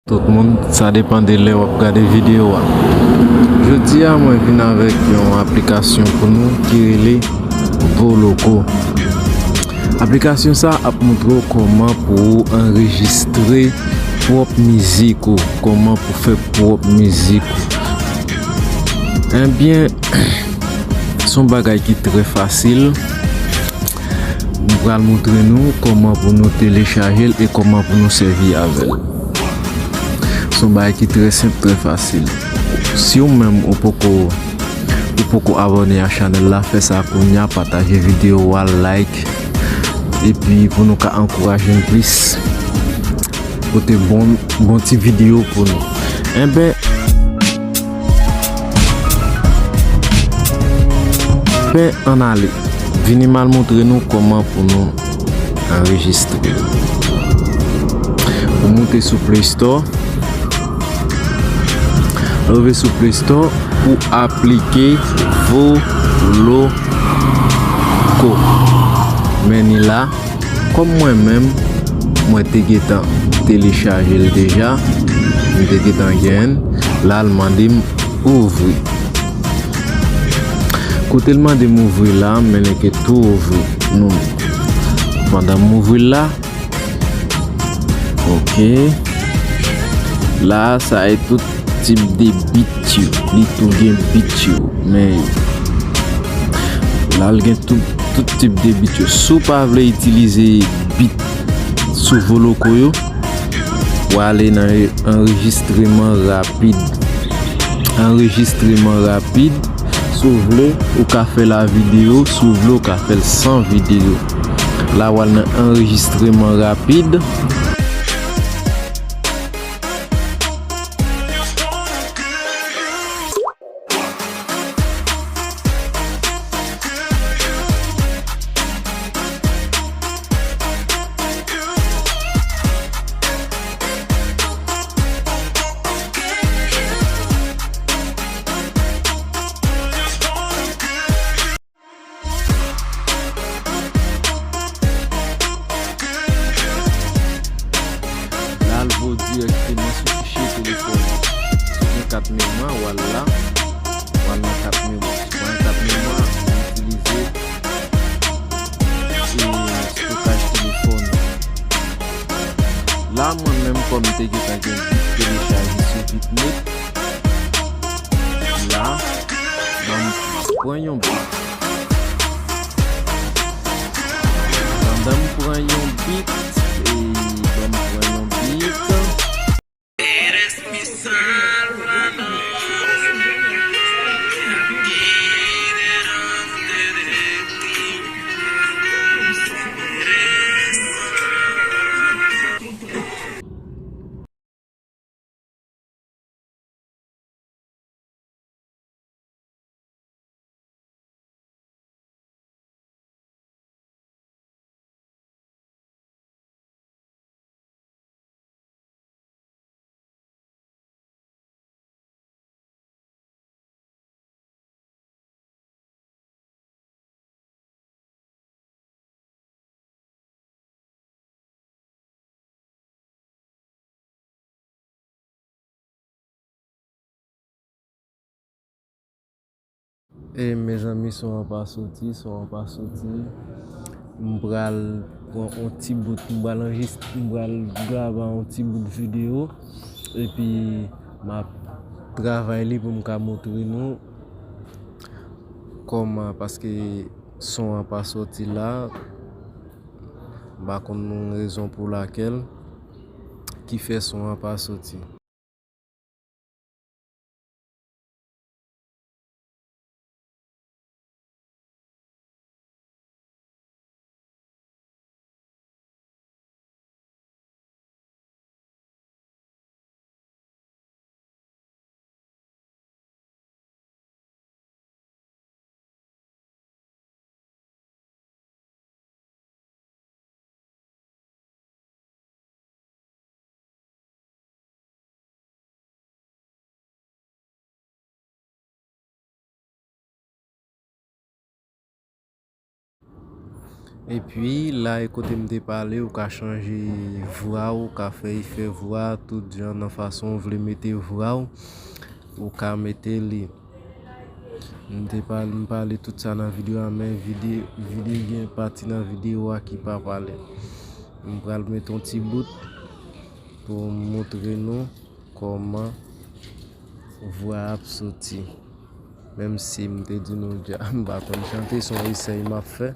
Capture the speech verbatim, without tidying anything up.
Tout moun, sa depann de lè w ap gade videyo a. Jodi a, mwen vin avèk yon aplikasyon pou nou ki rele Voloco. Aplikasyon sa ap montre w kòman pou w anrejistre pwòp mizik ou, kòman pou fè pwòp mizik ou. Ebyen, se yon bagay ki trè fasil. M pral montre nou kòman pou nou telechaje l e kòman pou nou sèvi avè l. Se yon bagay ki trè senp, trè fasil. Si w menm ou poko, ou poko abòne a chanèl la, fè sa kounye a, pataje videyo a, like, epi pou nou ka ankouraje m plis, pote bon, bon ti videyo pou nou. Enben, ben, ann ale. Vini m al montre nou kòman pou nou anrejistre. Ou moute sou Play Store. Lè w rive sou Play Store, ou aplike Voloco. Men ni la, kòm mwen menm, mwen te gentan telechaje l deja, m te gentan genyen l, la l mande m ouvri. Kote l mande m ouvri la, m menm ke tou ouvri. Nou, pandan m ouvri l la, ok. La, sa e tout tip de beat yo. Li tou gen beat yo. Men la, l gen tout, tout tip de beat yo. Si w pa vle itilize beat sou Voloco yo, w ale nan anrejistreman rapid. Anrejistreman rapid. Si w vle, ou ka fè l a videyo. Si w vle, ou ka fè l san videyo. La, w al nan anrejistreman rapid. La, l voye w dirèkteman sou fichye telefòn. Si w gen kat memwa, w al la, w al nan kat memwa. Si w pa gen kat memwa, ou itilize, e, estokaj telefòn ou. La, mwen menm, kòm m te gentan gen bit telechaje sou Bitmap, la, ban m pran yon bit. Pandan m pran yon bit, e, ban m pran yon bit. E mezanmi, son an pa soti, son an pa soti. M pral pran yon ti bout, m pral anrejis-, m pral grave yon ti bout videyo. Epi m ap travay li pou m ka montre nou kòman, paske son an pa soti la. M pa konn rezon pou lakèl ki fè son an pa soti. Epi la e kote m te pale, ou ka chanje vwa, ou ka fè efè vwa, tout jan nan fason ou vle mete vwa w, ou ka mete li. M te pale, m pale tout sa nan videyo a, men vide, vide gen pati nan videyo a ki pa pale. M pral mete yon ti bout pou m montre nou kòman vwa ap soti. Menm si m te di nou dja, m pa konn chante, se yon esèy m ap fè.